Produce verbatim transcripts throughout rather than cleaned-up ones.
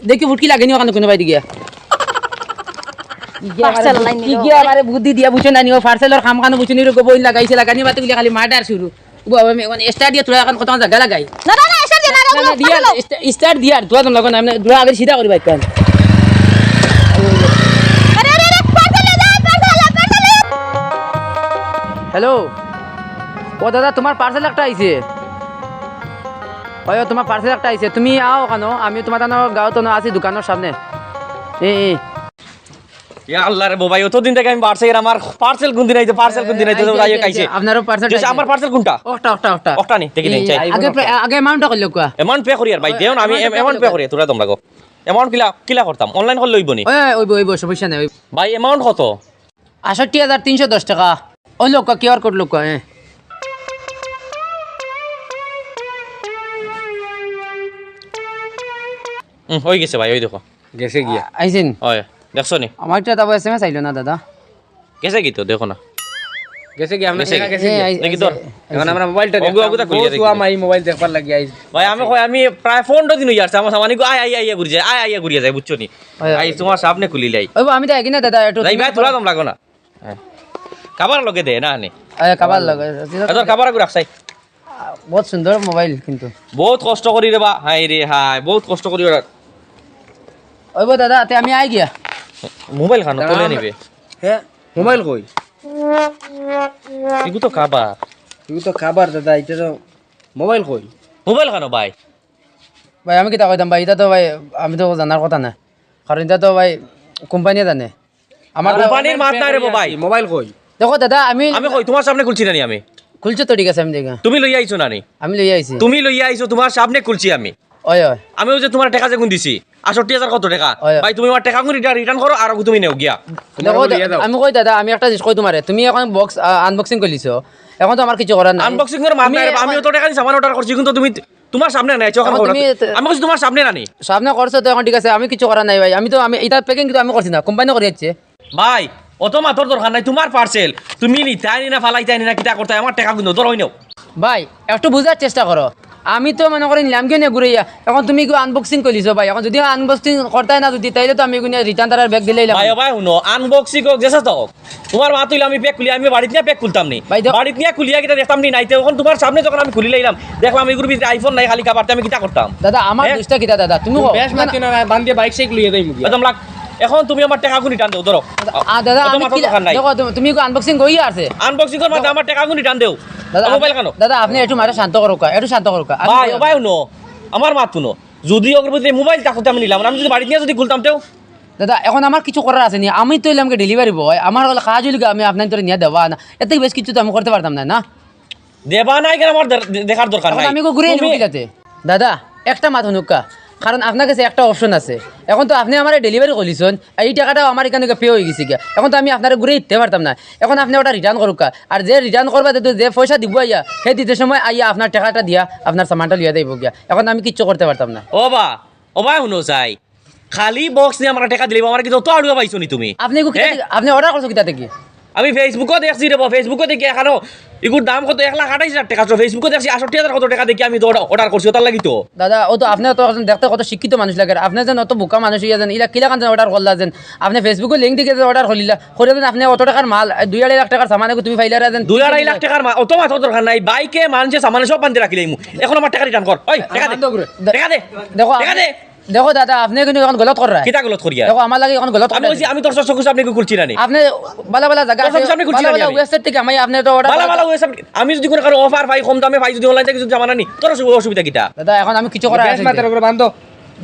দেখি ফুটকি লাগেনি ওখানো কুনু বায়দি গিয়া। কি গিয়া পার্সেল আমারে, লাইন কি নিল। গিয়া আমারে বুদ্ধি দিয়া বুঝছো না নি, ও পার্সেলর কাম কানো বুঝছো নি, রোগ বই লাগাইছে, লাগানি মাতে গুলি খালি মার্ডার শুরু। ও বাবা, আমি এখন স্টার্ট দিয়া তোরা এখন কত জায়গা লাগাই। না, না, না, স্টার্ট দিয়া না, না, না, না, দিয়া, স্টার্ট দিয়া, তোরা তো লাগো না, আমরা তোরা আগে সিধা করি বাইক কান। আরে, আরে, আরে, পার্সেল লে যা, পার্সেল লে, পার্সেল লে। হ্যালো, ও দাদা, তোমার পার্সেল একটা আইছে। ওই, ও, তোমার পার্সেল একটা আইছে, তুমি আও কেন? আমি তোমার তানো গাঁও তো আছি দোকানের সামনে। এ, এ। ইয়া আল্লাহ রে বাবা, অতদিন থেকে আমি বাড়ছে এর আমার পার্সেল কোন দিন আইছে, পার্সেল কোন দিন আইছে, আইছে, যাই হোক, আইছে, আইছে। আইছে। আপনারও পার্সেল যে আইছে। আমার পার্সেল কোনটা? ওটা, ওটা, ওটা। ওটা নি, দেখি দেন, এই, চাই। আগে পে-, আগে অ্যামাউন্টটা কইলে কোয়া। অ্যামাউন্ট পে করিয়ার ভাই, ওই, দেও না, আমি অ্যামাউন্ট পে করিয়ার, তোরা তোমরা গো। অ্যামাউন্ট কিলা, কিলা করতাম? অনলাইন করলে অইব নি? ওই, ওই, ওইব, ওইব, সমস্যা নাই, ওই। ভাই, অ্যামাউন্ট কত? আটষট্টি হাজার তিনশো দশ টাকা। ওই লোক, কিউআর কোড লোক, হ্যাঁ। হুম, হয়ে গেছে ভাই, ওই দেখো। গেছে গিয়া। আইছেন? হয়, দেখছো নি? আমার একটা তাবো এসএমএস আইলো না, দাদা। গেছে কি তো, দেখো না। গেছে কি, আমরা গেছে কি? গেছে এ, কি? আই-, দেখি আইছে, তোর। আইছে। এখন আমরা মোবাইলটা এখন দেখতাম। আমরা খুলিয়া বউ দেখি। সুয়া মাই মোবাইল দেখবার লাগি আইজ। ভাই, আমি কই, আমি প্রায় পনেরো দিন হইয়া আসছে, আমার সামানি গো, আয়, আয়, আয়, আয়, ঘুরি যায়, আয়, আয়, আয়, ঘুরি যায়, বুঝছো নি? হয়, হয়। আই, তোমার সামনে খুলি লাই। ওই বা, আমি তো একই না, দাদা, একটু ভাই, তুমি ভাই, তোরা দম লাগো না। হ্যাঁ। কাবার লগে দে না, নে। আরে, কাবার লগে। এ, তোর কাবার গুলো রাখছাই। বহুত সুন্দর মোবাইল কিন্তু। বহুত কষ্ট করি রে বা, হায় রে হায়, বহুত কষ্ট করি ওরা। ওই বা দাদা, তে আমি আই গিয়া। মোবাইল খানো দাঁড়া, তুলে আমরা নিবে। হে, মোবাইল কই? এগু তো কাবার। এগু তো কাবার দাদা, এটা তো মোবাইল কই? মোবাইল খানো ভাই? ভাই, আমি কিতা কইতাম ভাই, এটা তো ভাই, আমি তো জানার কথা না, কারণ এটা তো ভাই কোম্পানিয়ে জানে। আমার কোম্পানির মাত নাই রে বাবাই। মোবাইল কই? দেখো দাদা, আমি আমি কই তোমার সামনে খুলছি না নি আমি? খুলছো তো, ঠিক আছে, আমি দেখি। তুমি লইয়া আইছো না নি? আমি লইয়া আইছি। তুমি লইয়া আইছো, তোমার সামনে খুলছি আমি। ওই, ওই। আমি ওই যে তোমার টেকা যেগুন দিছি, আটষট্টি হাজার কত টেকা? ওই, ওই। ভাই, তুমি আমার টেকাগুন রিটা-, রিটার্ন করো, আর ওগু তুমি নেও গিয়া। দেখো, আমি কই দাদা, আমি একটা জিনিস কই তোমারে, তুমি এখন বক্স, আ, আনবক্সিং করলিছো, এখন তো আমার কিছু করার নাই। আনবক্সিং করে মাত তুমি নাই রে বা, আমি এখন অত টেকা দিয়ে সামান অর্ডার করছি, কিন্তু তুমি তোমার সামনে নাই, চোখ এখন আমার তুমি খবর। এতে আমি কইছি তোমার সামনে না নি? সামনে করছো তো, এখন ঠিক আছে, আমি কিছু করার নাই ভাই। আমি তো, আমি, এটা প্যাকিং কিন্তু আমি করছি না, কোম্পানি করে যাচ্ছে। ভাই, অত মাতর দরকার নাই, তোমার পার্সেল, তুমি নিতায় নি না, ফালাইতায় নি না, কিতা করতায়, আমার টেকাগুন ধরো, নেও। ভাই, একটু বুঝার চেষ্টা করো, আমি তো মনে করি নিলাম গিয়া নে ঘুরাইয়া, এখন তুমি কি আনবক্সিং করলিছো ভাই, এখন যদি আনবক্সিং করতায় না যদি, তাইলে তো আমি এগুলো রিটার্ন তারার ব্যাগ দিলাইলাম। ভাই, ও ভাই, হুনো, আনবক্সিং হোক, যেসা তো হোক, তোমার মাত অইলে আমি প্যাক খুলি, আমি বাড়িত নিয়া প্যাক খুলতাম নি। ভাই, দেখো বাড়িত নিয়া খুলিয়া কিতা দেখতাম নি, নাই তে এখন তোমার সামনে যখন আমি খুলি লাইলাম, দেখলাম এগুর ভিতরে আইফোন নাই, খালি কাবার, তে আমি কিতা করতাম? দাদা, আমার হ্যাঁ? দোষটা কিতা দাদা? তুমি কও। বেশ না, মাতি না, না, বান্ধিয়ে বাইক সাইক লইয়া যাই মুগিয়া। একদম লাগ, এখন তুমি আমার টেকাগুন রিটার্ন দেও, ধরো। আ, দাদা, অত আমি মাতর কিলা, দরকার নাই। দেখো, তুমি, তুমি কি আনবক্সিং করিয়া আছে? আনবক্সিং কর, মাত্র দেখো। আমার টেকাগুন রিটার্ন দেও। দাদা, মোবাইল আপনি, কেন? দাদা, আপনি একটু মাথা শান্ত করো কা, একটু শান্ত করো কা। আমি ভাই, বলবো। ভাই, হুনো, আমার মাত হুনো। যদি ওগুর ভিতরে মোবাইল থাকতো, তে আমি নিলাম না। আমি যদি বাড়িত নিয়া যদি খুলতাম, তেও দাদা, এখন আমার কিছু করার আছে নি, আমি তো এলাম কি ডেলিভারি বয়, আমার হলো কাজ হইল কি, আমি আপনার ধরে নিয়ে দেওয়া না, এর থেকে বেশ কিছু তো আমি করতে পারতাম না, না? দেবা নাই কেন? আমার দে-, দে-, দেখার দরকার এখন নাই। আমি গো ঘুরে তুমি নিব কিলাতে? দাদা, একটা মাত হুনুক্কা, কারণ আপনার কাছে একটা অপশন আছে। এখন তো আপনি আমারে ডেলিভারি করলিছন, আর এই টাকাটাও আমার এখানে পে হয়ে গেছে গিয়া। এখন তো আমি আপনারে ঘুরে দিতে পারতাম না। এখন আপনি ওটা রিটার্ন করুক্কা, আর যে রিটার্ন করবা, যে, যে পয়সা দিব আইয়া, হে দিতে সময় আইয়া আপনার টাকাটা দিয়া আপনার সামানটা লইয়া যাইব গিয়া। এখন আমি কিচ্ছু করতে পারতাম না। ও বা, ও ভাই, হুনো চাই, খালি বক্স নিয়া আমার টেকা দিলে, আমার কি যত আড়ুয়া পাইছো নি তুমি? আপনি এগু কিতা হ্যাঁ? দেখি, আপনি অর্ডার করছো কিতা দেখি? আমি Facebook-ও দেখছি রে বা, Facebook-ও দেখি এখানো এগুর দাম কত, এক লাখ আঠাইশ হাজার টেকা। তো Facebook-ও দেখছি আটষট্টি হাজার কত টেকা দেখি আমি তো অর্ডার, অর্ডার করছি, ওটার লাগি তো। দাদা, ও তো আপনি তো এখন দেখতে কত শিক্ষিত মানুষ লাগে, আপনি যেন অত বোকা মানুষ হইয়া যেন, ইলা কিলা কান যেন অর্ডার করলা যেন, আপনি Facebook-ও লিংক দেখে যেন অর্ডার করলিলা, করে যেন আপনি অত টাকার মাল, এই দুই আড়াই লাখ টাকার সামান এগু তুমি পাইলা রে যেন দুই আড়াই লাখ টাকার মাল, অত মাথার দরকার নাই, বাইকে মানুষে সামানে সব বান্ধি রাখিলাইমু। এখন আমার টেকা রিটার্ন কর, ওই টেকা দে, টেকা দে, দেখো, টেকা দে। দেখো দাদা, আপনি কিন্তু এখন গলত কররা। কিতা গলত করিয়া? দেখো, আমার লাগি এখন গলত আমি কররা। কইছি, আমি তোর চোখ চোখ সামনে খুলছি না নি? আপনি বালা বালা জায়গা তোর চোখ আছে, সামনে খুলছি বালা না নি বালা আমি? ওয়েবসাইট থেকে আমি আপনি তো অর্ডার বালা বালা ওয়েবসাইট, আমি যদি কোনো কারো অফার পাই, কম দামে পাই, যদি অনলাইন থেকে যদি জামানা নি, তোর অসু-, অসুবিধা কিতা? দাদা, এখন আমি কিছু করার বেশ আছে মাতের না। উপরে বান্ধো।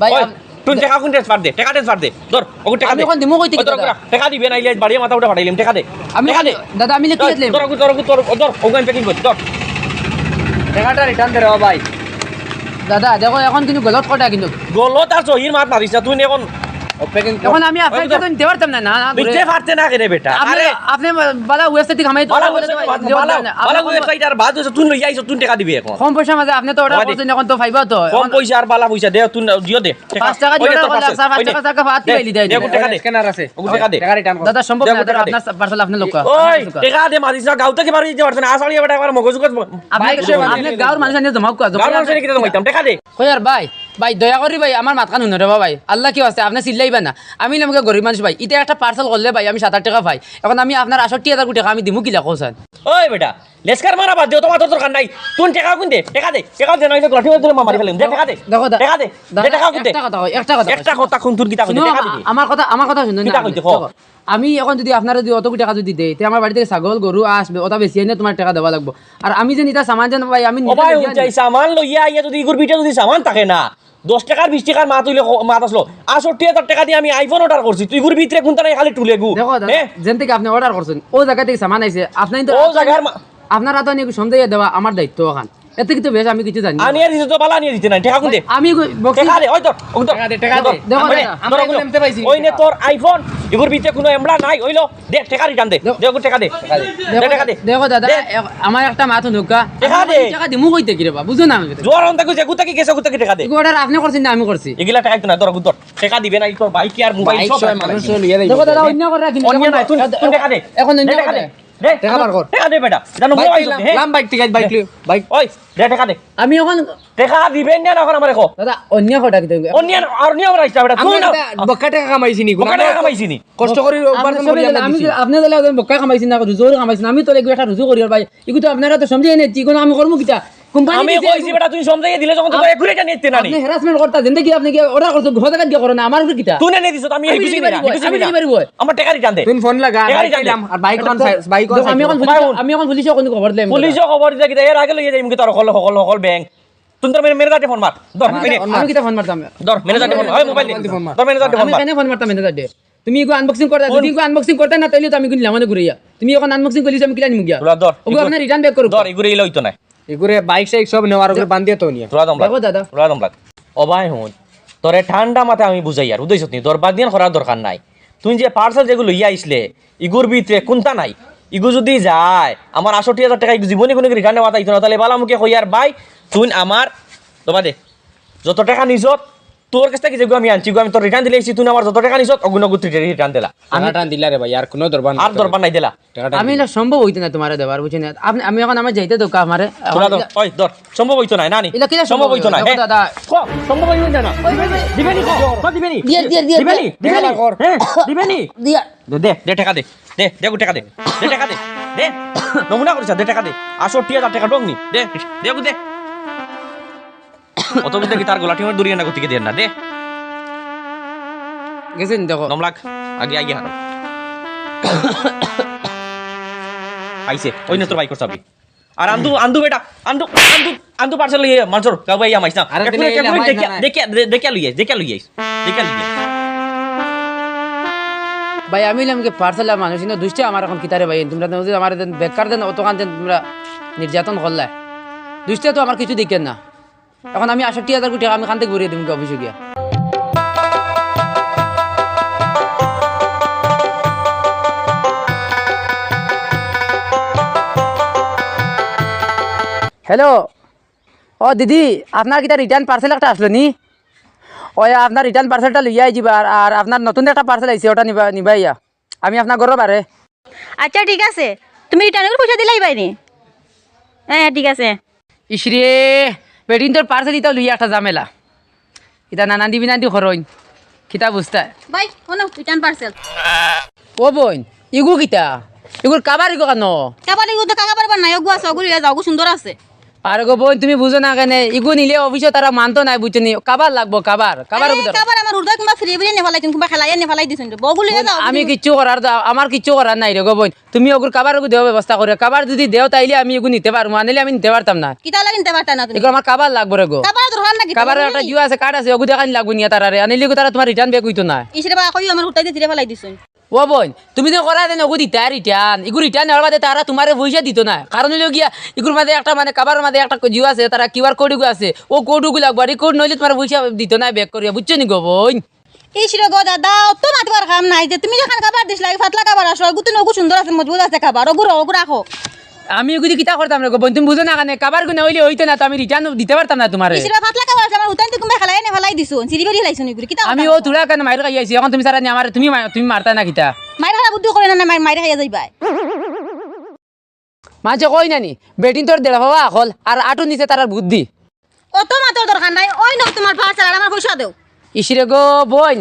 ভাই, ওই, আম-, তুই দে- টেকা কোন ড্রেস পার দে, টেকা ড্রেস পার দে, ধর, ওকে টেকা আমি দে। এখন দিমু কই থেকে ওই তোর দাদা? ওরা টেকা দিবে না, ইলে বাড়িয়ে মাথা উঠে ফাটাইলাম, টেকা দে, আমি টেকা দে। দাদা, আমি লিখে ওই, দিলাম। তোর ওকে, তোর ওকে, তোর, ধর, ওকে আমি প্যাকিং করি, ধর। টেকাটা রিটার্ন দে রে ভাই। দাদা, দেখো, এখন কিন্তু গলত কথা কিন্তু। গলত আর সহির মাত মাতিস না, তুই এখন ও, প্যাকিং কর। এখন আমি আপনার ওই তো কাছে নিতে পারতাম না, না, না, দিতে ঘুরে। পারতে না কেনে বেটা? আপনি, আরে। আপনি বালা ওয়েবসাইট থেকে হামাই বালা ওয়েবসাইট বাদ, বালা, বালা ওয়েবসাইট আর বাদ হইছে, তুই লইয়া আইছো, তুই টেকা দিবি এখন। কম পয়সার মাঝে আপনি তো অর্ডার ওই দে। করছেন, এখন তো পাইবা তো। কম এখন পয়সা আর বালা পয়সা দে, তুই দিও দে। টেকা। পাঁচ টাকা ওই দে, দিয়ে তোর অর্ডার করলে পার্সেল। একশো পাঁচ ওই দে। টাকা, চার টাকা, পাঁচ দে, দিলে দেয়। দে, ওগুলো টেকা দে। স্ক্যানার আছে। ওগুলো টেকা দে। টেকা রিটার্ন কর। দাদা, সম্ভব দে, না, ওগুলো দাদা, টেকা দে। আপনার পার্সেল আপনি লোক। ওই, টেকা দে, মারিস না, গাঁও থেকে বাড়ি দিতে পারছে না। আসামি বেটা একবার মগজ উগজ ব-, আপনি, বাইক সে আপনি গাঁওর মানুষ আনিয়ে জমা কর, জমা গাঁওর মানুষ আনিয়ে কিতা জমাইতাম? টেকা দে। কই আর ভাই? ভাই, দয়া করি ভাই, আমার মাতখান হুনো রে বা ভাই। আল্লাহ কি আছে, আপনে চিল্লাইবা না। আমি অইলাম গি গরিব মানুষ ভাই, ইতা একটা পার্সেল করলে ভাই আমি সাত আট টেকা পাই। এখন আমি আপনার আটষট্টি হাজার টেকা আমি দিমু কিলা কওছাইন? ওই বেটা, লেসকার মারা বাদ দে, অত মাতর দরকার নাই। তুই টেকা কুন দে, টেকা দে, টেকা দে, নাইলে গলাটি মারি দিলে মারি ফেলাইমু। দে টেকা দে, দেখো দা-, দে টেকা কুন দে। একটা কথা কই, একটা কথা কই। একটা কথা কুন, তুই কিতা কইতে, হুনো, টেকা দিবি। আমার কথা, আমার কথা হুনো না। কিতা কইতে, ক। দেখো, আমি এখন যদি আপনারে যদি অত টেকা যদি দেই, তে আমার বাড়ি থাকি ছাগল, গরু আসবে, ওটা বেশি আইনে তুমার টেকা দেওয়া লাগবো। আর আমি যে ইতা সামান যেন ভাই, আমি ও ভাই, উঠাই সামান লইয়া আইয়া যদি ইগুর ভিতরে যদি সামান থাকে না, দশ টেকার বিশ টেকার মাত অইলে ক-, মাত আছলো। আটষট্টি হাজার টেকা দি আমি iPhone order করছি, তুই ইগুর ভিতরে কুনতা নাই খালি টুলেগু। দেখো দাদা, হ্যাঁ? যেন থাকি আপনে order করছইন, অউ জাগা থাকি সামান আইছে, আপনে কিন্তু ও জাগার মা- আপনার আতো আনি সমঝাইয়া দেওয়া আমার দায়িত্ব অখান। এর থাকি তো বেশ আমি কিছু জানি না। আনিয়া দিতে তো বালা আনিয়া দিতে নাই, টেকা কুন দে? আমি কই-, বকছি টেকা দে, ওই তোর, ওই তোর। টেকা দে, টেকা দে। দেখো আমরা, দাদা, আমরা আমরা এগুলো এমতে পাইছি। ওই নে তোর iPhone, ইগুর ভিতরে কুনু এমড়া নাই, অইলো, দে, টেকা return দে। দে, ওগুর টেকা দে। দে, টেকা দে। দেখো দাদা, দে। এ-, আমার একটা মাত হুনউক্কা। টেকা দে। টেকা দিমু কইতে কিরে বা, বুঝো না আমি। জোয়ার অন্তা কইছে, গুতা কি গেছে, গুতা কি টেকা দে। ইগু order আপনে করছইন না আমি করছি? ইগুলা টেকা দিতো না, ধর, ধর। টেকা দিবে না, ই তোর বাইক আর মোবাইল বাইক সব সব রাখতে মানুষ পারবি। লইয়া যাইবো। দেখো দাদা, অন্য করে রাখি না, অন্য নাই, তুই, তুই টেকা দে। এখন অন্য দে টেকা করে। দে। দে, টেকা বার কর। টেকা দে বেটা। জানো ভাই, ভাই, লাম বাইক টিকাইত বাইক দে। লই, বাইক। ওই, দে টেকা দে। আমি এখন টেকা দিবেন না, না এখন আমারে কো। দাদা, অন্য কথা কি তুমি? অন্য আর, আর অন্য আমরা ইচ্ছা বেটা। আমি তুই না। এটা বক্কা টেকা কামাইছি নি, বক্কা টেকা কামাইছি নি। কষ্ট করি উপার্জন করি আমরা আমি, দিছি। আপনে তাইলে একজন বক্কা কামাইছি না, রুজি করি কামাইছি না। আমি তো এগু একটা রুজি করি আর ভাই। ইগু তো আপনারা তো সমঝাইয়া নেইন, ইগু আমি করমু কিতা? কোম্পানি আমি দিছে কইছি এগু। বেটা, তুই সমঝাইয়া দিলে যখন তো আপ-, এগুরে জানি এতে না নি। আপনে harassment করতা, যেন থাকি আপনে গিয়া order করছো, ঘর জাগাত গিয়া করো না, আমার উপরে কিতা? তুই না নিয়ে দিছ, তো আমি আমি বুঝি ডেলিভারি না, বয়, বুঝি আমি না। Delivery boy. আমার টেকা return দে। তুমি ফোন লাগা, টেকা আমি return দে। কইলাম, আর বাইক অখন সাই-, বাইক অখন আমি অখন সাইড পুলিশে, দিলাম। আমি অখন পুলিশে কোনো খবর দিলাম। পুলিশে খবর দিতে কিতা, এর আগে লইয়া যাইমু কিতা হকল, হকল, হকল ব্যাংক। তুমি তোর ম্যানে-, ম্যানেজাররে ফোন মার। ধর, আমি এই নে। কিতা, আমি কিতা ফোন মারতাম? ধর, ম্যানেজাররে ফোন মার। ওই মোবাইল দে। ফোন মার। ধর, ম্যানেজাররে আমি ফোন মার। কেনে ফোন মারতাম ম্যানেজাররে? তুমি ইগু unboxing করতা, যদি ইগু unboxing করতা না, তাইলে তো আমি কিনলাম, মানে ঘুরাইয়া। তুমি অখন unboxing করলিছো, আমি কিলা নিমু গিয়া? তোরা ধর, ওগু ইগু-, আপনার return back করুক। ধর, ইগুরে ইলা অইতো না। ইগুরে বাইক সাইক সব নেওয়ার উপরে বান্ধিয়া তো নিয়া। তোরা দম লাগ। দেখো দাদা। তোরা দম লাগ। ও ভাই হুন, তোরে ঠান্ডা মাথায় আমি বুঝাইয়ার, বুঝছস নি? তোর বাদ দিয়ান করার দরকার নাই। তুই যে পার্সেল যেগু লইয়া আইছলে, ইগুর ভিতরে কুনতা নাই। ইগু যদি যায়, আমার আটষট্টি হাজার টেকা ইগু জীবনে কুনু return নেওয়া যাইতো না। তাইলে বালা মুখে কইয়ার ভাই, তুই আমার, দবা দে। যত টেকা নিছত, তোর গেছ থাকি যেগু আমি আনছি, ইগু আমি তোর return দিলে আইছি, তুই আমার যত টেকা নিছত, অগুন অগু তুই return দিলা। আমি return দিলা রে ভাই, আর কুনু দরবার নাই। আর দরবার নাই দিলা। টেকাটা আমি দিলা। ইলা সম্ভব অইতো না তুমারে দেবার, বুঝছো নি? আপনে, আমি অখন আমার যাইতে দরকার আমারে। তোরা ধর, ওই ধর, সম্ভব অইতো না, না নি? ইলা কিলা সম্ভব সম্ভব অইতো না, অইতো না? দেখো হে? দাদা। ক, সম্ভব অইতো না। ওই, ওই, ওই। দিবে নি ক? ক দিবে নি? দিয়া, দিয়া, দিয়া, দিবে নি? দিয়া। দিবে নি? হে, দিবে নি? দিয়া। দে, দে, দে টেকা দে। দে, দে গো টেকা দে। দে টেকা দে। দে। নমুনা করিস, দে টেকা দে। আটষট্টি হাজার টেকা ডং নি। দে, দে গো দে। অত বুঝতে কি তার গলা টিমার দূরিয়ে না গতিকে দিয়ে না, দে। গেছে নি দেখো। নম লাখ, আগে আগে হারো। আইছে, ওই না তোর বাইক করছাবি। আর আন্দু, আন্দু বেটা, আন্দু, আন্দু, আন্দু পার্সেল লইয়া মানষর গাউ বাইয়া মাইছ না। আরে এক দিলে মিনিট, এক এই মিনিট, লামাই দেখিয়া, না নাই। দেখিয়া, দে-, দেখিয়া লইয়া আইস, দেখিয়া লইয়া আইস। ভাই, আমি অইলাম কি পার্সেল আর মানুষ, কিন্তু দুইটা আমার অখন কিতারে ভাই, তুমরা তো আমার দেন, বেকার দেন, অতখান দেন, তুমরা নির্যাতন করলায়। দুইটা তো আমার কিছু দেখেন না। অখন আমি আটষট্টি হাজার কোটি টেকা আমি কান থাকি ভরিয়া দিমু গি অফিসো গিয়া? হ্যালো, ও দিদি, আপনার কিতা return পার্সেল একটা আসলো নি? ওই আপনার return পার্সেলটা লইয়া আইযিবা, আর, আর আপনার নতুন একটা পার্সেল আইছে, ওটা নিবা, নিবা আইয়া। আমি আপনার ঘরর বারে। আচ্ছা, ঠিক আছে। তুমি return-র পয়সা দিলাইবায় নি? হ্যাঁ, ঠিক আছে। ইশরে, বেটিন্তর পার্সেল ইতা লইয়া একটা ঝামেলা। ইতা নানান্দি বিনান্দি করইন। কিতা বুঝতায়? ভাই, হুনো, return পার্সেল। ও বইন, ইগু কিতা? ইগুর কাবার ইগু কেনে? কাবার ইগু তো কাবার নাই, ওগু আছে, ওগু লইয়া যাও, ওগু সুন্দর আছে। আরে গো বইন, তুমি বুঝো না কেনে? ইগু নিলে অফিসো তারা মানতো নায়, বুঝছো নি? কাবার লাগবো, কাবার। কাবার আরে, ভিতরে। কাবার আমার হুরদায় কুনবা ফিরিয়া ফিরিয়া নেফালাই দিছইন, কুনবা খেলাইয়া নেফালাই দিছইন রে। বগুলি হয়ে যাও, আমি কিচ্ছু করার দা-, আমার কিচ্ছু করার নাই রে গো বইন। তুমি ওগুর কাবার ওগু দেওয়া ব্যবস্থা করে। কাবার যদি দেও, তাইলে আমি ওগু নিতে পারমু, আনিলে আমি নিতে পারতাম না। কিতা লাগি নিতে পারতা না তুমি? এগু আমার কাবার লাগবো রে গো। কাবার দরকার না কিতা? কাবার একটা জিও আছে, কার্ড আছে, ওগু দেখানি লাগবো নিয়া তারারে। আনিলে ওগু তারা তোমার return back অইতো না। ইশরে বা, কইও আমার হুরদায় দিয়া ফিরিয়া ফেলাই দিছইন। ও বইন, তুমি যে করা দেন ওগু দিতা return, ইগু return নেওয়ার বাদে তারা তোমারে পয়সা দিতো না। কারণ অইলো গিয়া, ইগুর মাঝে একটা মানে কাবারর মাঝে একটা জিও আছে, তারা কিউআর কোড ইগু আছে, ও কোড ইগু লাগবো, আর ই কোড নইলে তোমার পয়সা দিতো না back করিয়া, বুঝছো নি গো বইন? ইশ রে গো দাদা, অত মাতবার কাম নাই যে তুমি যেখান কাবার দিছলায়, পাতলা কাবার আসলো, ওগু তো ওগু সুন্দর আছে, মজবুত আছে কাবার, ওগু র-, ওগু রাখো। আমি ওগুদি কিতা করতাম রে গো বইন, তুমি বুঝো না কেনে? কাবার গুনা অইলে অইতো না তো, আমি return দিতে পারতাম না তোমারে। ইশরা পাতলা কাবার আছে, আমার হুরদাইন্তে কুনবায় খেলাইয়া নেফালাই দিছইন, ছিড়ি বেড়ি লাইছইন ওগুরে, কিতা আমি করতাম? ও থুড়া কেন মাইর খাইয়া আইছি, এখন তুমি সারা নি আমারে, তুমি মা-, তুমি মারতায় না কিতা? মাইর খাওয়া বুদ্ধি করে না, না মাইর, মাইর খাইয়া যাইবায়। মানষে কয় না নি, বেটিন্তর দেড় পাওয়া আকল, আর আটু নিচে তারার বুদ্ধি। অত মাতর দরকার নাই, ওই নাও তুমার পার্সেল আর আমার পয়সা দেও। ইশরে গো বইন,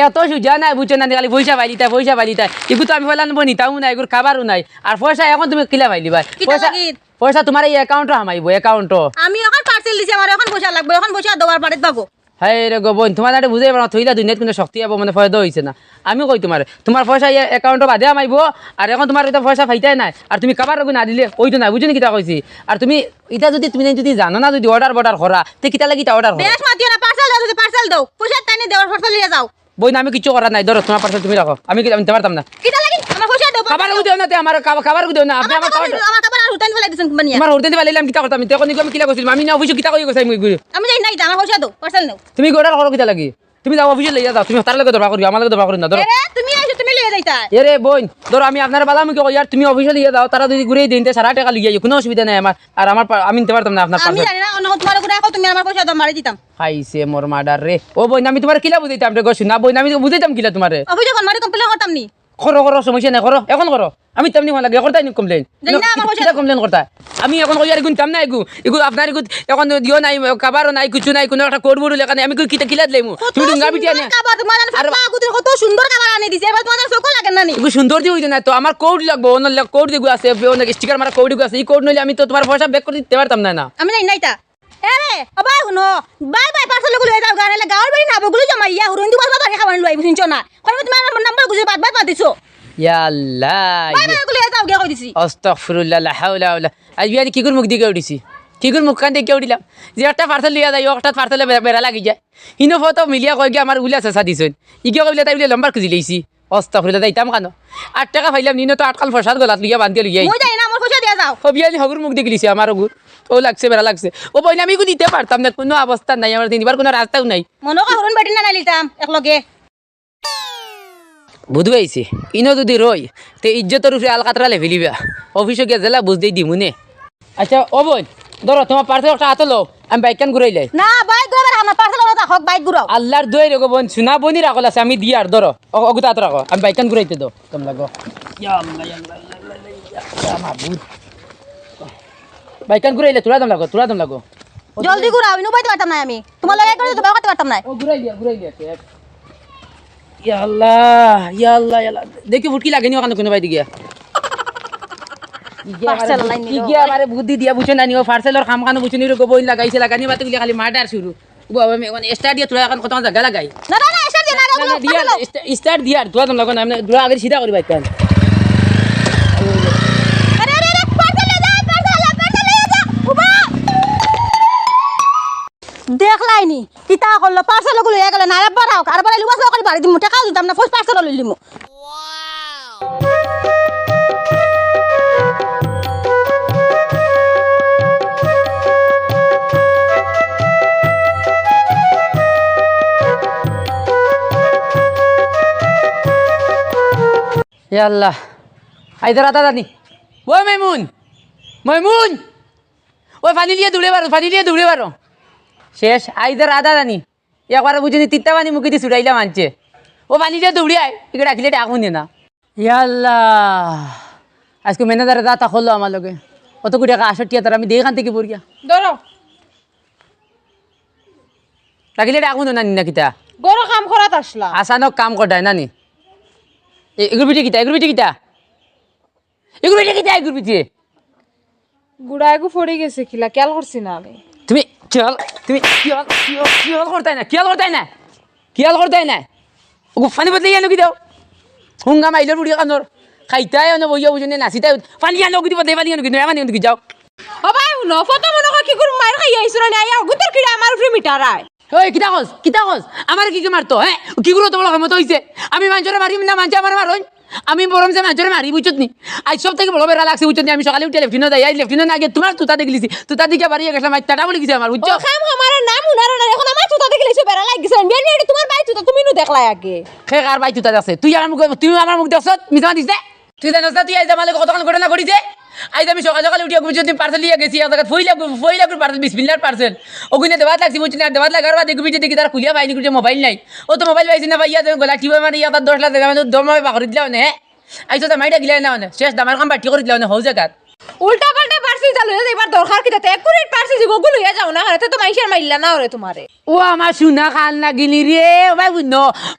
এত সুজা নায়, বুঝছো না নি? খালি পয়সা পাইলিতায়, পয়সা পাইলিতায়। ইগু তো আমি ফলান বই নিতামও নায়, ইগুর খাবারও নাই। আর পয়সা এখন তুমি কিলা পাইলিবায়? কিতা পয়সা, লাগি? পয়সা তুমার ই অ্যাকাউন্টো হামাইবো, অ্যাকাউন্টো। আমি এখন পার্সেল দিছি, আমার এখন পয়সা লাগবো, এখন পয়সা দেও আর বাড়িত যাও গো। হায় রে গো বইন, তুমার দাঁড়ে বুঝাই পারো না, থইলা দুনিয়াত কুনু শক্তি পাবো, মানে, পয়দা অইছে না। আমি কই তুমারে, তুমার পয়সা ই অ্যাকাউন্টো বাদে হামাইবো, আর এখন তুমার ইতা পয়সা পাইতায় নায়, আর তুমি খাবার ওগু না দিলে অইতো নায়, বুঝছো নি কিতা কইছি? আর তুমি ইতা যুদি, তুমি যুদি জানো না যুদি অর্ডার বর্ডার করা, তে কিতা লাগি ইতা অর্ডার করো? বেশ মাতিও না, পার্সেল দেও, যুদি পার্সেল দেও, পয়সা তাইন দেও, পার্সেল লইয়া যাও। বইন, আমি কিচ্ছু করার নাই, ধরো তুমার পার্সেল তুমি রাখো, আমি কি-, আমি নিতে পারতাম না। কিতা লাগি? আমার পয়সা দেও, পার্সেল খাবার দেও। ওগু দেও না, তে আমার খাবার, খাবার ওগু দেও না, আপনি আমার আমার খাবার খাবার দেও, আমার খাবার আর হুরুতাইন ফালাই দিছইন কুম্পানিয়ে। আমার হুরুতাইন ফালাইলাম কিতা করতাম, তে এখন ইগু আমি কিলা করছিলাম, আমি না অফিসো কিতা কই গেছি আমি ইগু। আমি জানি না ইতা, আমার পয়সা দেও, পার্সেল নেও। তুমি ইগু অর্ডার করো কিতা লাগি? তুমি যাও অফিসো লইয়া যাও, তুমি তার লগে দরবার করিও, আমার লগে দরবার করিও না, ধরো। এরে, তুমি আইছো, তুমি লইয়া যাইতায়। এরে বইন, ধরো আমি আপনারে বালা মুখে কই, আর তুমি অফিসো লইয়া যাও, তারা যুদি ঘুরাই দেইন, তে সারা টেকা লইয়া আইও, কুনু অসুবিধা নাই আমার, আর আমার পা-, আমি নিতে পারতাম না আপনার আমি পার্সেল। জানি না, অন্য তুমার ওগুরে রাখো, তুমি আমার পয়সা দাও, মারি দিতাম। খাইছে মোর মার্ডার রে। ও বইন, আমি তুমারে কিলা বুঝাইতাম রে গো, শুনা বইন, আমি বুঝাইতাম কিলা তুমারে? অফিসো ফোন মারি কমপ্লেন করতাম নি? করো, করো, সমস্যা নাই, করো, এখন করো। আমি তেমনি ফোন লাগে, করতাই নি কমপ্লেন। যাই না, আমার পয়সা কিতা দাও। কমপ্লেন করতায়? আমি এখন কই আর ইগুন কাম নাই ইগু। ইগু আপনার ইগু এখন দিও নাই, খাবারও নাই, কিছু নাই, কুনু একটা কোড বোর্ড লেখা নাই। আমি কই কিতা কিলা দিলাইমু? কত তুমি ডুঙ্গা বিটিয়া সুন্দর না। খাবার, তুমার জানো আর ফাতলা আগুদিন কত সুন্দর খাবার আনি দিছে। এবার তুমার চোখও লাগে না নি? ইগু সুন্দর দি অইতো না তো, আমার কোড লাগবো, অন্য লে-, কোড যেগু আছে, অন্য স্টিকার মারা কোড যেগু আছে, ই কোড নইলে আমি তো তুমার পয়সা ব্যাক করি দিতে পারতাম না, না। আমি জানি না ইতা। এরে, ও ভাই, হুনো, ভাই, ভাই, পার্সেল ওগু লইয়া যাও গা, নাইলে গাঁওর বাড়ি না, ওগুলো জমাইয়া, হুরুন দুবার বাজারে খাবার লইয়া আইবো, শুনছো না? কইবো তুমার আমার নাম্বার গুজে বাদ, বাদ, বাদ দিছো। ইয়া আল্লাহ, ভাই, ইয়ে। ভাই, ওগু লইয়া যাও গিয়া কই দিছি। আস্তাগফিরুল্লাহ, লা হাওলা ওয়ালা। আইজ বিয়ানি কিগুর মুখ দি উঠিছি? কিগুর মুখ খান দি উঠিলাম? যে একটা পার্সেল লইয়া যাই, ও একটা পার্সেলে বে-, বেড়া লাগি যায়। হিনো ফটো মিলিয়া কয় গিয়া আমার উলা চাচা দিছইন। ইগিয়া কইলে তাই বলে লম্বার খুঁজি লইছি। আস্তাগফিরুল্লাহ, যাইতাম কানো? আট টেকা পাইলাম, নিনো তো আটকান ফসাদ গলাত লইয়া বান্ধিয়া লইয়া ও আইছি। যাই না, আমার পয়সা দিয়া যাও। হবিয়ালি হগুর মুখ দি গেলিছে আমার ওগুর। ও লাগছে, বেড়া লাগছে। ও বইন, আমি ইগু দিতে পারতাম না, কুনু অবস্থা নাই, আমার দিবার কুনু রাস্তাও নাই। মনো কয় হুরুন বেটি না নাইলিতাম, এক লগে। বুধু আইছে, ইনো যুদি রই, তে ইজ্জতর উপরে আলকাতরা লেফিলিবা। অফিসো গিয়া জেলা বুঝ দেই দিমুনে। আচ্ছা, ও বইন, ধরো, তুমার পার্সেল একটা আতো লও, আমি বাইকখান ঘুরাইলাই। না, বাইক ঘুরাইবার আমার পার্সেল ওটা থাক, বাইক ঘুরাও। আল্লার দোয়াই রে গো বইন, সোনা বইনর আকল আছে, আমি দিয়ার, ধরো, ও, ওগুতা আতো রাখো, আমি বাইকখান ঘুরাইতে দাও, দম লাগো। ইয়া আল্লাহ, ইয়া আল্লাহ, ইয়া আল্লাহ, ইয়া আল্লাহ, ইয়া মাবুদ। বাইকখান ঘুরাইলে তোরা দম লাগো, তোরা দম লাগো। জলদি ঘুরাও, ইনো বাইতে পারতাম না আমি। তুমার লগে করে তো বাইতে পারতাম না। ও, ঘুরাই দিয়া, ঘুরাই দিয়া, এক। ইয়া আল্লাহ, ইয়া আল্লাহ, ইয়া আল্লাহ। দেখি ফুটকি লাগেনি ওখানে কুনু বাড়ি গিয়া। ইগিয়া আমারে পার্সেল বু-, লাইন নিল। ইগিয়া আমারে বুদ্ধি দিয়া বুঝছো না নি, ও পার্সেলর কাম কানো বুঝছো নি, রে গো বইন লাগাইছে, লাগানি বাদে গুলি খালি মার্ডার শুরু। ও বাবা, আমি এখন স্টার্ট দিয়া তোরা এখন কত জায়গা লাগাই। না, না, না, স্টার্ট দিয়া না, না, না, দিয়া, স্টা-, স্টার্ট দিয়া, তোরা তো লাগো না, আমি তোরা আগে সিধা করি বাইক। আরে, আরে, আরে, পার্সেল লইয়া যা, পার্সেল, পার্সেল লইয়া যা, উবা। দেখলাইনি, কিতা করলো, পার্সেল ওগুলো লইয়া গেলে না, আরেকবার আউক, আরেকবার আইলে ওয়াজ করে বাড়ি দিমু, টেকাও দিতাম না, ফার্স্ট পার্সেল লইলিমু। ইয়া আল্লাহ, আইদার আদা জানি। ওই মাইমুন, মাইমুন, ওই পানি লিয়ে দৌড়ে বারো, পানি লিয়ে দৌড়ে বারো। শেষ, আইদার আদা জানি। একবারে বুঝিনি, তিত্তা পানি মুখে দিয়ে ছুটাইলাম আনছে। ও পানি লিয়ে দৌড়ে আয়, একে ডাকিলে ডাক হুনে না। ইয়া আল্লাহ, আজকে ম্যানেজারে যা তা করলো আমার লগে। অত কোটি টাকা আষট্টি হাজার আমি দিয়ে এখান থেকে পড়িয়া। ধরো। ডাকিলে ডাক হুনে না, নিনা কিতা? বড় কাম করাত আসলা। আচানক কাম করায় না নি? এ-, এগুর পিঠে কিতা? এগুর পিঠে কিতা? এগুর পিঠে কিতা? এগুর পিঠে? গুড়া এগু পড়ি গেছে কিলা, খেয়াল করছি না আমি। তুমি খেয়াল, তুমি খেয়াল, খেয়াল, খেয়াল করতায় না, খেয়াল করতায় না, খেয়াল করতায় না। ওগু পানি বদলে ইয়ানো কি দাও? হুঙ্গা মাইলর বুড়ি কানোর। খাইতায় অনে বইয়া বুঝনে নাচিতায়। পানি ইয়ানো কি দিব, দে পানি ইয়ানো কি, দে পানি ইয়ানো কি, যাও। ও ভাই, হুনো, ফটো মনে হয় কি গুরু মার খাইয়া আইছো না, আইয়া গুতর কিরা আমার উপরে মিটার আয়। ওই, কিতা কস? কিতা কস? আমারে কিগুর মারতো, হে? কিগুর অত বড় ক্ষমতা অইছে? আমি মানষরে মারিম না, মানষে আমারে মারইন? আমি বরং যে মানষরে মারি, বুঝছত নি? আইজ সব থাকি বড় বেড়া লাগছে, বুঝছত নি? আমি সকালে উঠে লেফটিনো যাই, আইজ লেফটিনো না গিয়া তুমার তুতা দেখলিছি, তুতা দেখিয়া বাড়ি গেছলাম, আইজ টাটা বলে গেছে আমার, বুঝছো? ও খাম খামারের নাম উনারও না, এখন আমার তুতা দেখলিছো, বেড়া লাগি গেছে। বিয়ান বিয়ান তুমার ভাই তুতা, তুমি নু দেখলাই আগে। কে কার ভাই তুতা দেখছে? তুই আমার মুখ, তুই আমার মুখ দেখছত? মিছা মাতিস দে। তুই জানোস না, তুই আইজ আমার লগে কতখান ঘটনা ঘটিছে। আইজ আমি সকাল সকাল উঠিয়া ঘুম যদি পার্সেল লিয়া গেছি, এক জাগাত ফইলা, ফইলা করে পার্সেল, বিসমিল্লার পার্সেল। ওগুনে দেওয়াত লাগছি, বুঝছি না, দেওয়াত লাগার বাদে ঘুম যদি কিতার খুলিয়া পাইনি, ঘুরে মোবাইল নাই। ও তো মোবাইল পাইছি না, পাইয়া যে গলা টিপা মারি, আবার দশ লাখ টাকা মানে দম পাকড়ি দিলা মানে, হ্যাঁ? আইজ তো মাইটা গিলা না মানে, শেষ দামার কাম বাটি করে দিলা মানে, হউ জাগাত। উল্টা পাল্টা পার্সেল ইতা লইয়া যাইবার দরকার কিতা? তে এক কুড়ির পার্সেল দিব, ওগু লইয়া যাও না, কারণ তো মাইনষে আর মাইল্লা না ওরে তোমারে। ও আমার সোনা খাল না গিনি রে, ও ভাই বুঝ,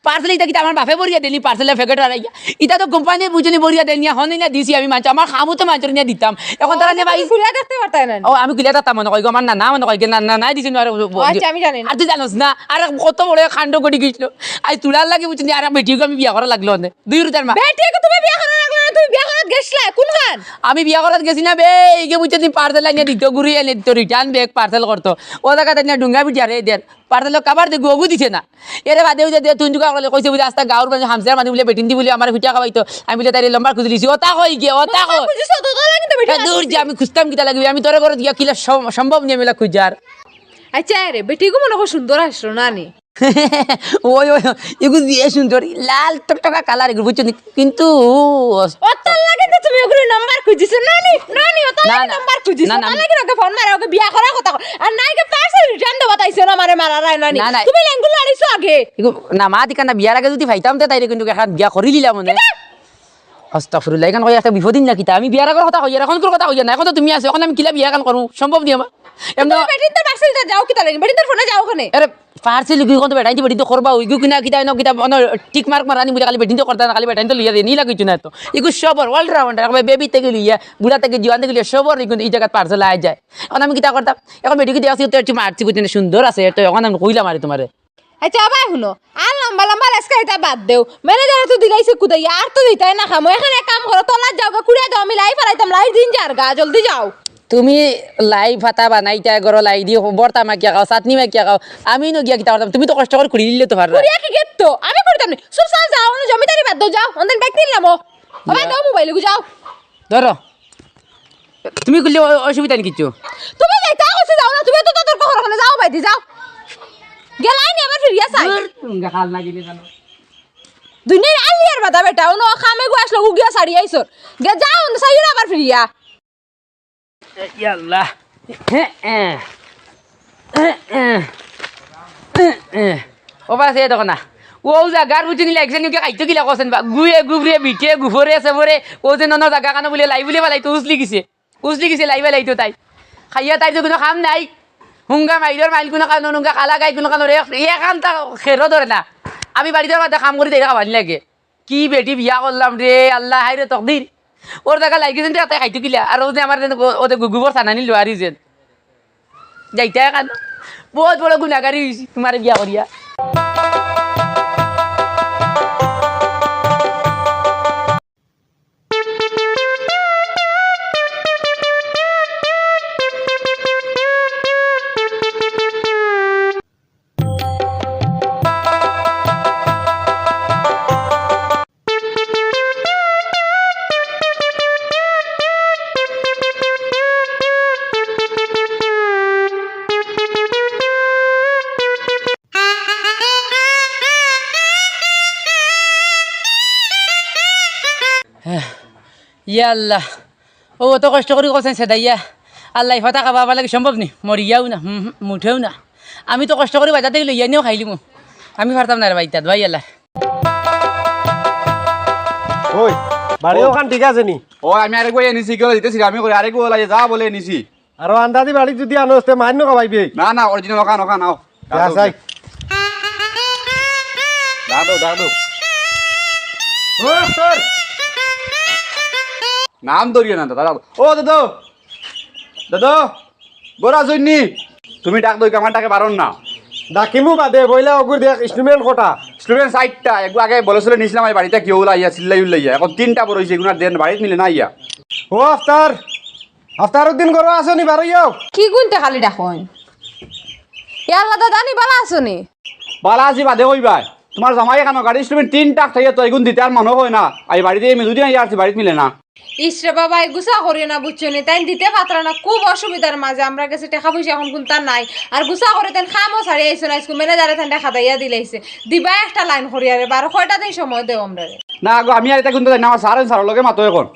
পার্সেল ইতা কিতা আমার বাপে ভরিয়া দিলি, পার্সেলর প্যাকেট আর ইয়া। ইতা তো কোম্পানিয়ে বুঝনি ভরিয়া দেন, ইয়া হনে না দিছি আমি মানছি, আমার খামু তো মানছি না দিতাম। এখন তারা নে ভাই। তুমি খুলিয়া দেখতে পারতায় না নি? ও আমি খুলিয়া দেখতাম মনে কয় গো, আমার না, না মনে কয় গো, না, না, নাই দিছি না, আর ও, ও, ও, আচ্ছা, আমি জানি না। আর তুই জানোস না, আর কত বড় কাণ্ড ঘটি গেছিল। আজ তোরার লাগি বুঝছি, আর বেটিকে আমি বিয়া করা লাগলো না। দুই রুতার মা। বেটিকে তুমি বিয়া করা লাগলো না, তুমি বিয়া করাত গেছলা, কোনখান? আমি বিয়া করাত গেছি না বে, এই যে বুঝছো তুমি পার্সেল আনিয়া দিত, ঘুরি এনে দিত, রিটার্ন ব্যাক পার্সেল করতো। ও জায়গা তাই না ডুঙ্গা বিটিয়া রে দের। পার্সেল কভার দে, গুগু দিছে না। এরে বাদে ওই যে দে, তুই জুগা করে কইছে বুলে, আস্তা গাঁওর মানে হামসার মানে বুলে বেটিন দি বুলে আমার ফিটা খাওয়াইতো। আমি বুলে তাইরে লম্বার খুঁজি দিছি। ওটা কই গিয়া, ওটা কই? খুঁজিস তো, তোর লাগি তো বেটি এ, দূর আছে। যে আমি খুঁজতাম কিতা লাগবে? আমি তোরে করে গিয়া কিলা সম-, সম্ভব নিয়ে মিলা খুঁজার। আচ্ছা রে, বেটিগু মনে কর সুন্দর আসলো না নি? ওই, ওই, ওই, এগু দিয়ে সুন্দর, লাল টকটকা কালার এগু, বুঝছো নি? কিন্তু ও তার লাগে তো তুমি ওগুলো নাম্বার খুঁজিছো, না নি? না নি, ও তার না, লাগে না। নাম্বার খুঁজিছো, না, না, তার আমি লাগে ওকে ফোন মারা, ওকে বিয়া করার কথা কও। আর নাই কে পার্সেল রিটার্ন দেবো তাইছো না, মারে মারা রায় না নি। না, না। তুমি লেঙ্গুল আড়িছো আগে। এগু না, মা দিকা না, বিয়ার আগে যদি পাইতাম তে তাইরে কিন্তু এখন বিয়া করি দিলাম মনে। কিতা? আস্তাগফিরুল্লাহ, এখন কই একটা বিপদিন না কিতা? আমি বিয়ার আগর কথা কইয়ার, এখন কোন কথা কইয়ার না, এখন তো তুমি আছো, এখন আমি কিলা বিয়া এখন করমু? সম্ভব নি আমার। এমন তুমি বেটিন তো পার্সেল যাও কিতা লাগি? বেটিন তোর ফোনে যাও ওখানে। আরে পার্সেল ইগু কোন বেটাইন দি বেটিন তো করবা, ওইগু কিনা কিতা এনো কিতা অনো টিক মার্ক মারানি বুলে খালি বেটিন তো করতা না, খালি বেটাইন তো লইয়া দেনি লাগাইছো না তো। ইগু সবর all rounder, বেবি থেকে লইয়া, বুড়া থেকে জোয়ান থেকে লইয়া সবর ইগু এই জাগাত পার্সেল আই যায়। এখন আমি কিতা করতাম? এখন বেটিকে দিয়া আছে তো একটু মারছি বুঝছো নি, সুন্দর আছে তো, এখন আমি কইলাম আরে তোমারে। আচ্ছা, আবার হুনো, আর লম্বা লম্বা লেসকা ইতা বাদ দেও। ম্যানেজারে তো দিলাইছে কুদাইয়া, আর তো দিতায় না খামো। এখন এক কাম করো, তলাত যাও গা, কুড়িয়া দাও, আমি লাই ফালাইতাম, লাই দিন যার গা, জলদি যাও। তুমি লাই ফাতা বানাইতায়, গরো লাই দি ভর্তা মাখিয়া খাও, চাটনি মাখিয়া খাও, আমি নু গিয়া কিতা করতাম? তুমি তো কষ্ট করি কুড়ি দিলে তো পাররা। কুড়িয়া কি গেত তো? আমি করতাম নি। চুপ চাপ যাও, অনো জমিদারি বাদ দেও, যাও, অনদিন ব্যাগ নিলাম ও। ও ভাই, ইয়া। দাও মোবাইল, যাও। ধরো। তুমি খুললে অ-, অসুবিধা নেই কিচ্ছু। তুমি যাইতা কইছি যাও না, তুমি তো তর্ক করো না, যাও বাইদি যাও। গেলাই নি আবার ফিরিয়া চাই। দূর, তুমি খাল না গেলে জানো। দুনিয়ার আলিয়ার বাদা বেটা, অনো কামে গু আসলো, গু গিয়া সারি আইছর। গে যাও, অনো চাইও না আবার ফিরিয়া। এ, ইয়া আল্লাহ। হে, এ। এ, এ। এ, এ। ও বাস, এ দেখো না। ও জাগার বুঝে নিলে একজন ওকে খাইতো কিলা কছেন বা। গুয়ে, গুবরে, বিটে, গুফরে, সেবরে। ও যে নন জাগা কানো বুলে লাই বুলে ফালাই তো উছলি গেছে। উছলি গেছে লাই ফালাই তো তাই। খাইয়া তাই তো কোনো কাম নাই। হুঙ্গা মাইলর মাইল কোনো কানো, নুঙ্গা কালা গাই কোনো কানো রে। এখান তা খেরো ধরে না। আমি বাড়িতে মাঝে কাম করি তাই খাবার লাগে। কি বেটি বিয়া করলাম রে আল্লাহ, হায় রে তকদির। ওর জাগা লাগি যেন তাই খাইতো কিলা, আর ও যে আমার যেন গো-, ওতে গু-, গোবর ছানানি লুয়ারি যেন। যাইতা এখন। বহুত বড় গুনাগারি হইছি তোমারে বিয়া করিয়া। ইয়া আল্লাহ, ও অত কষ্ট করি কছেন সেদাইয়া, আল্লাহ ফাতা খাবা আমার লাগি সম্ভব নি? মরিয়াও না, হুম, হুম, মুঠেও না। আমি তো কষ্ট করি বাজার থেকে লইয়া নিয়েও খাইলিমু। আমি পারতাম না রে ভাই, তাত ভাই আল্লাহ। ওই, বাড়ি ও। ওখান ঠিক আছে নি? ও, আমি আরেক বই এনেছি, কেউ দিতেছি, আমি করি আরেক বই লাগে যা বলে এনেছি। আর ও আন্দাজি বাড়ি যদি আনো, তে মান্য খাবাইবে। না, না, original ওখান, ওখান, আও। যা, যাই। দাদু, দাদু। ও, তোর। নাম ধরিও না, দাদা। ও, দাদু। দাদু। গোরা জন্নি। তুমি ডাক দই, আমার ডাকে বারণ না। ডাকিমু বাদে, বইলা ওগুর দেখ, instrument কটা? Instrument চাইরটা, একগু আগে বলে চলে নিছিলাম, এই বাড়িতে কেউ লাইয়া, চিল্লাই উল্লাইয়া। এখন তিনটা বড় হইছে, এগুনার দেন বাড়িত মিলে না ইয়া। ও আফতার, আফতার উদ্দিন ঘরো আছো নি? বারইও। কি গুনতে খালি ডাকইন? এ আল্লাহ দাদা নি, বালা আছো নি? বালা আছি বাদে কইবায়। তোমার জামাই এখানো গাড়ি তুমি তিন টাক থাইয়া তো এগুন দিতে আর মনে হয় না। আই বাড়িতে এই মেজুদি নাই আর বাড়িত মিলে না। ইস রে বাবা, এই গুছা করিও না বুঝছো নি? তাইন দিতে পাত্রা না, খুব অসুবিধার মাঝে আমরা গেছি, টেকা পয়সা এখন কুন্তা নাই। আর গুছা করে তাইন কামও ছাড়ি আইছো না, আইজকু ম্যানেজারে তাইন দেখা দাইয়া দিলাইছে। দিবা একটা লাইন করিয়া রে, বারো কয়টা দিন সময় দেও আমরারে। না গো, আমি আর ইতা কুন্তা জানি না, আমার স্যার, স্যারর লগে মাতো এখন।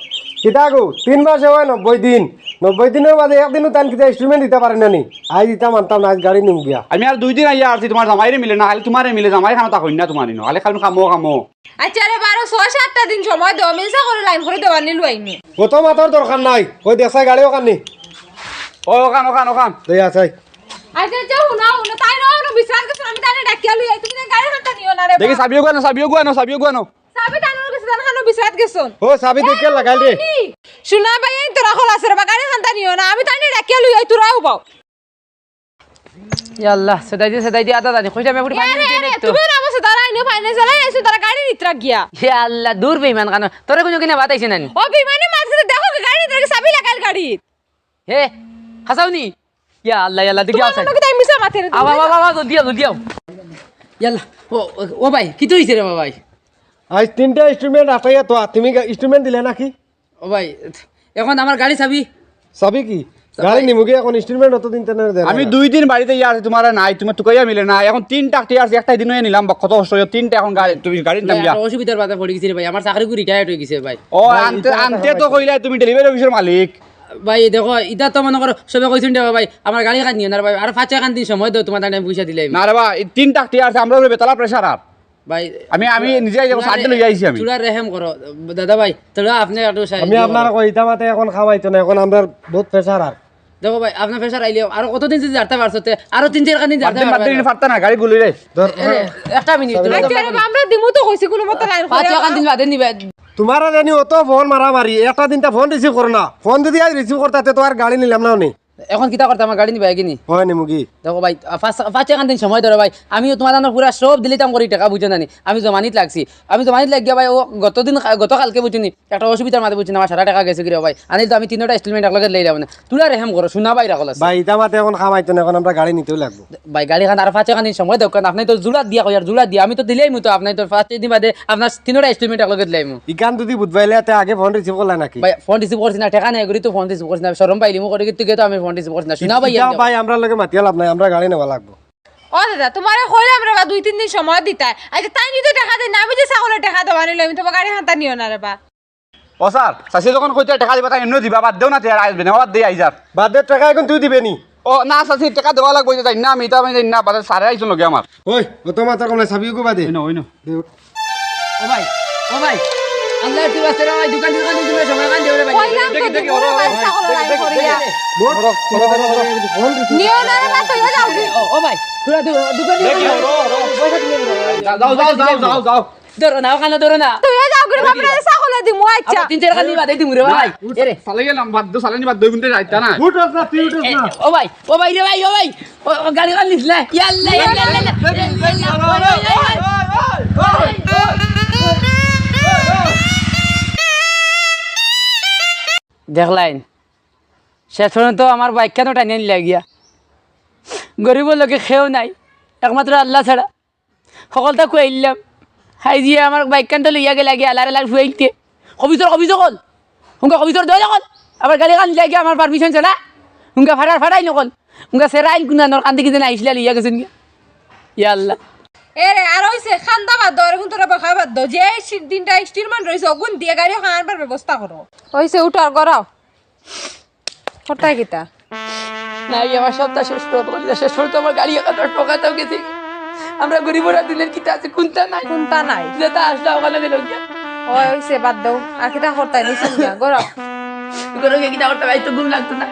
কিতা গো, তিন মাসে হয় নব্বই দিন, নব্বই দিনর মাঝে একদিনও তান কিতা instrument দিতা পারে না নি? আইজ ইতা মানতাম না, আইজ গাড়ি নিমু গিয়া। আমি আর দুই দিন আইয়া আরছি, তোমার জামাইরে মিলে না, খালি তোমারে মিলে, জামাই খানো তা কইন না তোমার ইনো, খালি খালি কামো কামো। আচ্ছা রে, বারো ছয় সাতটা দিন সময় দেও, মিলসা করে লাইন করে দেওয়ার নি লুয়াইনি। গত মাতর দরকার নাই, ওই দেশাই গাড়ি ওখান নি। ও, ওখান, ওখান, ওখান। দে, আচ্ছা। আচ্ছা, আচ্ছা, হুনো, হুনো, তাইন অনো বিছরাত গেছইন, আমি তাইনরে ডাকিয়া লই আই, তুমি গাড়ি খান্তা নিও না রে দেখি, বা। চাবি ওগুয়ানো, চাবি ওগুয়ানো, চাবি ওগুয়ানো। চাবি তাইন অনো গেছে, তাইন অনো বিছরাত গেছইন। ও, চাবি দেখিয়া লাগাইল রে। হুনো ভাই, এই তোরা খোলা আছে রে বা, গাড়ি খান্তা নিও না, আমি তাইনরে ডাকিয়া লই আই, তোরা উবাও। ইয়া আল্লাহ, সেদাই দি, সেদাই দি, আদা দানি, কইটা মে ফুটি পানি এরে, উঠে এরে, নিত। তুমি না বসে দাঁড়াই, নো পানি জ্বালাই, এসে তারা গাড়ি নিত্রা গিয়া। ইয়া আল্লাহ, দূর বেইমান কানো, তোরে কুনু কিনা বাতাইছে নানি? ও বেইমানে মারছে, দেখো গাড়ি নিত্রা গিয়া, চাবি লাগাইল গাড়ি। হে, হাসাওনি? ইয়া আল্লাহ, ইয়া আল্লাহ, দেখি তোমার আছে। মনে কি তাই মিছা মাতের? আও, আও, আও, আও, জলদি আও, জলদি আও। ইয়া আল্লাহ, ও, ও, ও ভাই, কিতা অইছে রে বা ভাই? আজ তিনটা installment আটকাইয়া তো, তুমি গা-, installment দিলে নাকি? ও ভাই, এখন আমার গাড়ি চাবি? চাবি কি? গাড়ি নিমুগি এখন, installment অত দিন তেনে দেয় না। আমি দুই দিন বাড়িত ইয়া আছি, তুমারে নাই, তুমার তুকাইয়া মিলে না। এখন তিনটা টিয়ার একটাই দিন অইয়া নিলাম, বা কত কষ্ট অইয়া, তিনটা এখন গাড়ি, তুমি গাড়ি নিতাম ইয়া, গিয়া। একটা অসুবিধার মাঝে পড়ি গেছি রে ভাই, আমার চাকরি করি retire অই গেছে ভাই। ও, ভাই, আনতে, ইটা আনতে তো কইলাই তুমি delivery office-র মালিক। ভাই, দেখো, ইটা তো মনে করো, সবে কইছইন রে ভাই, আমার গাড়ি খান নিও না রে ভাই, আর পাঁচ ছয় খান দিন সময় দেও, তুমার তানে পয়সা দিলাই আমি। না রে ভাই, এই তিনটা টিয়ার আছে, আমরার উপরে বেতালা pressure আর। ভাই, আমি, আমি নিজে যাইবো, চুড়া সাত দিন রে-, লইয়া আইছি আমি। চুড়া রেহেম করো, দাদা ভাই, চুড়া আপনে একটু সাহায্য আমি আপনারে করো। কই, ইটা মাতে এখন খাওয়াইতো না, এখন আমরার বহুত pressure আর। দেখো ভাই, আপনার pressure আইলে আরো কতদিন যদি জারতা পারছো, তে আরো তিন চাইর খান দিন জারতা বাদ দিন, বাদ দিন, পারবা। পারতা না, গাড়ি গুলি রে। এ, এ, একটা মিনিট, তুমি আচ্ছা, তো রে, আমরা দিমু তো কইছি, কুনু মতে লাইন পাঁচ করে ছয় খান দিন বাদে নিবা। তুমারে জানি অত ফোন মারামারি, একটা দিন তা ফোন receive করো না। ফোন যদি আজ receive করতা, তে তুমার গাড়ি নিলাম না অনে। এখন কিতা করতা, আমার গাড়ি নিবা এগিনি? হয় নিমুগি। দেখো ভাই, আ, পাঁচ, পাঁচ ছয় খান দিন সময় ধরো ভাই, আমিও তুমার জানো পুরা সব দিলিতাম করি টেকা, বুঝো না নি? আমি জমানিত লাগছি, আমি জমানিত লাগিয়া ভাই, ও গত দিন, গতকালকে বুঝছো নি, একটা অসুবিধার মাঝে বুঝছো নি, আমার সারা টেকা গেছে গি রে ভাই। আনিল তো আমি তিনোটা installment একলগে লইলাম না। তুরা রেহেম করো, সোনা ভাই রাখো আছে। ভাই, ইটা মাতে এখন খামাইতো না, এখন আমরা গাড়ি নিতেও লাগবো। ভাই, গাড়ি খান আর পাঁচ ছয় খান দিন সময় দেও, কারণ আপনে তো জুড়া দিয়া কই আর জুড়া দিয়া, আমি তো দিলাইমু তো, আপনে তো পাঁচ ছয় দিন বাদে আপনার তিনোটা installment একলগে দিলাইমু। ইখান যদি বুধবাইলে তে আগে ফোন receive করলা নাকি? ভাই, ফোন receive করছি না, টেকা নাই করি তো ফোন receive করছি না, শরম পাইলিমু করি কিন্তু গিয়ে তো আমি ফোন receive করছি না। শোনা ভাই, ইটা আমি ভাই, আমরার লগে মাতিয়া লাভ নাই, আমরা গাড়ি নেওয়া লাগবো। ও দাদা, তুমারে কইলাম রে বা, দুই তিন দিন সময় দিতায়। আচ্ছা, তাইন যদি টেকা দেইন না, আমি যে ছাগলর টেকা দেওয়া নিলাম, তুমি গাড়ি খান্তা নিও না রে বা। ও স্যার, চাচি যখন কইতে টেকা দিবা, তাই এমনি দিবা, বাদ দেও না, তে আর আইবে না, বাদ দেই আইজ আর। বাদ দে, টেকা এখন তুই দিবে নি? ও না, চাচি, টেকা দেওয়া লাগবো, এই যে যাই না, আমি ইটা আমি যাই না, বাদে স্যারে আইছইন লগে আমার। ওই, অত মাথা কম না, চাবি ওগু বাদে। ওই না, ওই না। দে উঠ। ও ভাই, ও ভাই, আল্লাহ তুই বাঁচতে রে ভাই, দোকান দোকান দিতে সময় কান দেবে রে ভাই। কইলাম তো দেখি, দেখি, দুপুরে ওরে, ভাই ওরে, ছাগল দেখি, লাইন দেখি, করিয়া। বড়, বড়, বড়, বড়। ফোন দিতে নিও না রে বা, তুইও যাও। ও, ও ভাই, তোরা দু-, দোকান দেখি, দোকান ওরে, ওরে, ওরে। যাও, যাও, যাও, যাও, যাও। ধরো না, ওখানে ধরো না। তুইও যাও, করে বাপরে ছাগল দিমু, আচ্ছা। আবার তিন চাইর খান বাদে দিমু রে ভাই। উঠ, এরে। চালাই গেলাম, বাদ দে, চালানি বাদ দে, কিন্তু যাইতা না। উঠ, উঠ না, তুই উঠ এ, না। এ, ও ভাই, ও ভাই রে ভাই, ও ভাই। ও, ও, গাড়ি খান নিস না। ইয়া আল্লাহ, ইয়া আল্লাহ, ইয়া আল্লাহ। দেখলাইন, শেষ পর্যন্ত আমার বাইকখানও টানিয়া নিলা গিয়া। গরিবর লগে কেউ নাই, একমাত্র আল্লাহ ছাড়া। হকলতা খুয়াইলাম। হাই জিয়ে আমার বাইকখানটা লইয়া গেলা গিয়া, আলার আলার ফুয়াইতে। কবিতর, কবিতর কল। হুঙ্গা কবিতর দেওয়া কল। আবার গাড়ি কান লাগিয়া আমার permission ছাড়া। হুঙ্গা ফাটার ফাটাই নকল। হুঙ্গা সেরাইল কুনা নর কান্দি কিদিন আইসলা লইয়া গেছইন গিয়া। ইয়া আল্লাহ। এরে, আর অইছে, খান্দা বাদ দেও, আর এখন তোরা বকা বাদ দেও। যে সি-, তিনটা installment রইছে, অগুন দিয়া গাড়ি খাওয়াবার ব্যবস্থা করো। অইছে, উঠো আর গড়াও। করতায় কিতা? নাই, আমার সবটা শেষ করে বলি, শেষ করে তো আমার গাড়ি একাত্তর টাকা তাও গেছে। আমরা গরিবরা দিনের কিতা আছে, কুন্তা নাই। কুন্তা নাই। যেটা আসলে ওখানে গেল গিয়া। ওই, অইছে, বাদ দেও। আর কিতা করতায়, নিছইন গিয়া, গড়াও। গড়াও গিয়া কিতা করতাম, এই তো ঘুম লাগতো না।